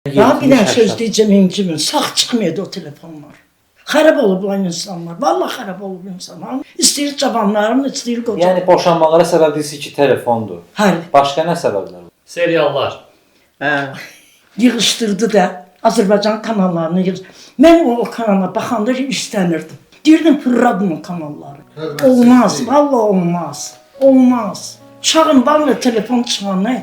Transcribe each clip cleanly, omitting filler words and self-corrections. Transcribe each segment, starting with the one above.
Daha bir dənə 70, söz 80. deyəcəm, incimin. Sağ çıxmaydı o telefonlar. Xarab olublar insanlar. Vallahi xarab olub insanlar. İstəyir cavanlarım, istəyir qocalarım. Yəni boşanmalara səbəb deyirsiz ki, telefondur. Hə, Başqa nə səbəblər var? Seriallar. Hə. Yığışdırdı da Azərbaycan kanallarını yığ. Mən o kanala baxanda istənirdim. Deyirdim fırladım o kanalları. Olmaz, vallahi olmaz. Olmaz. Uşağın vallahi telefon çıxanı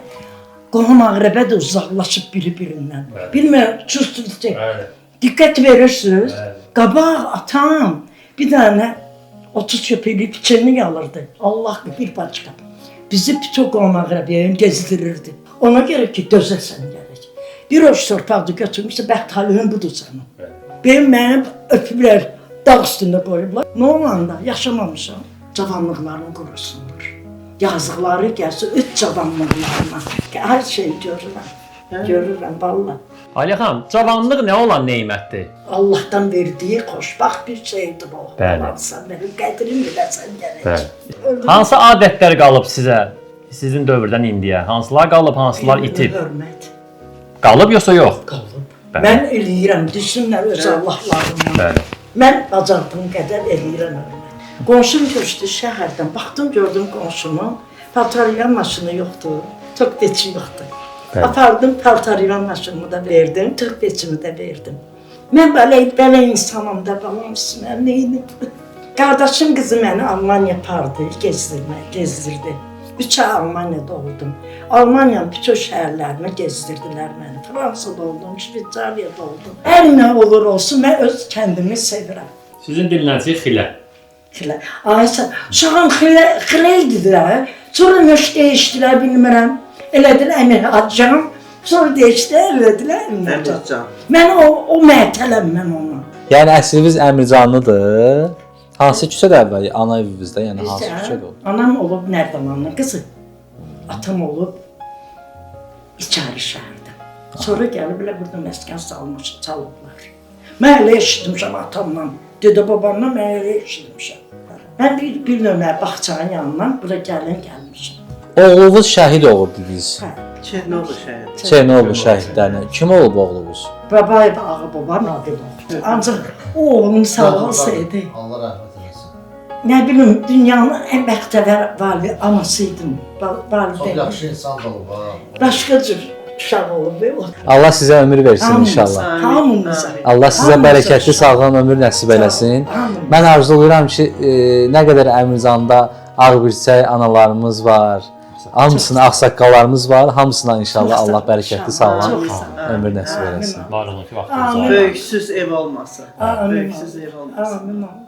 qohum əqrəbə də uzaqlaşıb biri-birindən. Bilmirəm, çüstür. Bəli. Diqqət verirsiniz. Bəli. Qabaq atam bir dənə 30 köpəkli piçenlik alırdı. Allah bir paçka. Bizi bütün qohum əqrəbəyə gezdirirdi. Ona görə ki, dözəsən gərək. Bir o torpaqda götürmüşsə, bəxt talihim budur sənin. Benim mənim öpüblər, dağ üstündə qoyublar. Nə olanda yaşamamışam. Cavanlıqlarını qorusunlar. Yazıqları gəlsin öz cavanlıqlarına. Hər şeyi görürəm. Görürəm vallah. Ali xan, cavanlıq nə olan nemətdir? Allah'tan verdiği xoşbəxt bir şeydir o. Bəli. Alsan benim qədrimi biləsən gərək. Bəli. Öldüm. Hansı adətlər qalıb sizə? Sizin dövrdən indiyə? Hansılar qalıb, hansılar itib? Hörmət. Qalıb yoxsa yox? Qalıb. Bəli. Mən eləyirəm, düşsünlər öz Allahlarına. Bəli. Mən bacardığım qədər eləyirəm hörmət. Qonşum köçdü şəhərdən. Baxdım, gördüm qonşumun paltaryan maşını yoxdur, tok peçi yoxdur. Bəli. Apardım, paltaryan maşınımı da verdim, tok peçimi də verdim. Mən belə, belə insanam da balam, mən neynim? Qardaşım qızı məni Almaniya apardı, gezdirmə, gezdirdi. 3 ay Almaniyada oldum. Almaniyanın bütün şəhərlərini gezdirdilər məni. Fransada oldum, Şveytsariyada oldum. Hər nə olur olsun, mən öz kəndimi sevirəm. Sizin dinlənçi xilə. Xilə. Ay sən, uşağım xilə, xilə idilər. Sonra nöş dəyişdilər, bilmirəm. Elədilər Əmir Haccan. Sonra dəyişdilər, elədilər Əmircan. Əmircan. Mən o məhtələm mən ona. Yəni əsliniz Əmircanlıdır. Hansı küçədə əvvəl ana evinizdə, yəni hansı Bizdə küçədə olub? Anam olub Nərdalanın qızı. Atam olub İçəri şəhərdə. Sonra gəliblər burada məskən salmış, çalıblar. Mən elə eşitmişəm atamdan, dədə babamdan mən elə eşitmişəm. Mən bir nömrə bağçanın yanından bura gəlin gəlmişəm. Oğlunuz şəhid olub dediniz. Hə. Çernobil şəhəri. Çernobil şəhidlərinə. Kim olub oğlunuz? Babayev ağa baba Nadir oldu. Ancaq o oğlum sağ olsaydı, Allah rəhmət eləsin. nə bilim dünyanın ən bəxtəvər vali anası idim, Çox valideynim. yaxşı insan da olub ha. Başqa cür uşaq olub. O Allah sizə ömür versin inşallah. Amin. Hamımıza. Amin. Allah sizə Hamımıza bərəkətli sağ sağlam ömür nəsib eləsin. Amin. Mən arzulayıram ki, nə qədər Əmircanda ağ bircək analarımız var, hamısına ağsaqqallarımız var, hamısına inşallah Çox sağ Allah ol, bərəkətli inşallah. sağlam Çox sağ ol. ömür nəsib eləsin. Var olun ki, vaxtınız Amin. oldu. Böyüksüz ev olmasın. Amin. Böyüksüz ev olmasın. Amin. Allah.